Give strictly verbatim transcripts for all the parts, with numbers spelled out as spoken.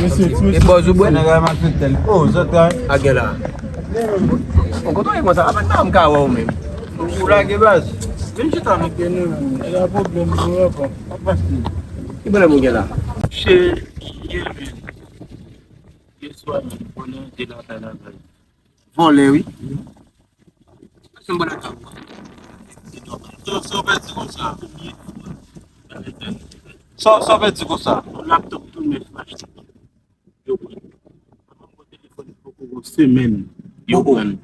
Mesye, ti mesye. E bòz ou bwè? Nèg la mal fè tèl. Oh, zòt la. A gen la. On kontan e konsa. Apa nan m ka wè ou menm. Ou lage baz. Vin chita nou. Gen pwoblèm, bro. Ki pwoblèm ou gen la? Che, yè menm. Yè swa menm, konnen te lakay la. Vòlè, wi. Sa w pèdi konsa? Sa w pèdi konsa? Yon laptop tou nèf m achte. Yo pran. Mwen mwen telefòn poko gon semèn. Yo pran.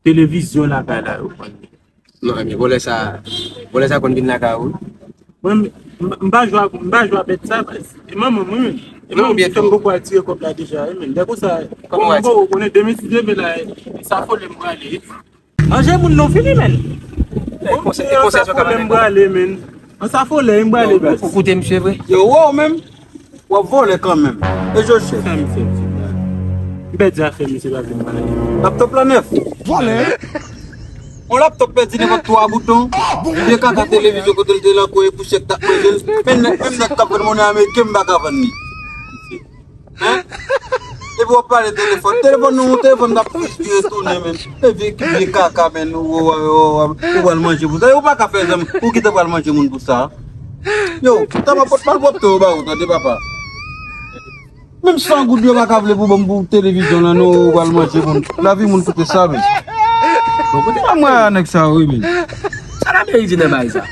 Televizyon lakay la, yo pran. Non, men vòlè sa, vòlè sa konn vin lakay ou? Mwen, m m pa jwe ak, m pa jwe ak bèt sa, baz. E manman mwen, menm. E manman mwen ki fè m poko al tire kòb la deja, wi, menm. Lè konsa, kòman w al tire? Bon, ou konnen, demen si Dye vle la, e sa fò lè m prale. Anje moun non fini, menm. E konsèy, e konsèy sa fò lè m prale, menm. An sa fò lè m prale, baz. Ou koute misye vre? Yo, wè w menm. W ap vòlè kanmenm. E Jochèt. Sa misye di la. M pèdi afè misye pa vle m pale. Laptop la nèf. Vòlè. On laptop pèdi nenpòt twa bouton. Vye kaka televizyon kote l te lan kwen e pousyè k t ap manje l. Menm nèg, menm nèg k ap vann monnen ameriken m pa ka vann li. Hein? Epi w ap pale telefòn. Telefòn nou, telefòn n ap respire tounen menm. E vye, vye kaka menm. Ou, ou, ou, ou, ou pral manje pou sa. Ou pa ka fè zanmi. Ou ki te pral manje moun pou sa. Yo, ta pa pot malpwòpte yo ba ou, tande papa. Menm san goud yo pa ka vle pou ban m pou televizyon lan, non, ou pral manje moun. Lavi moun koute sa, men. Bon, kote pa mwen a nèg sa, wi, men. Sa la meri di nan bay sa.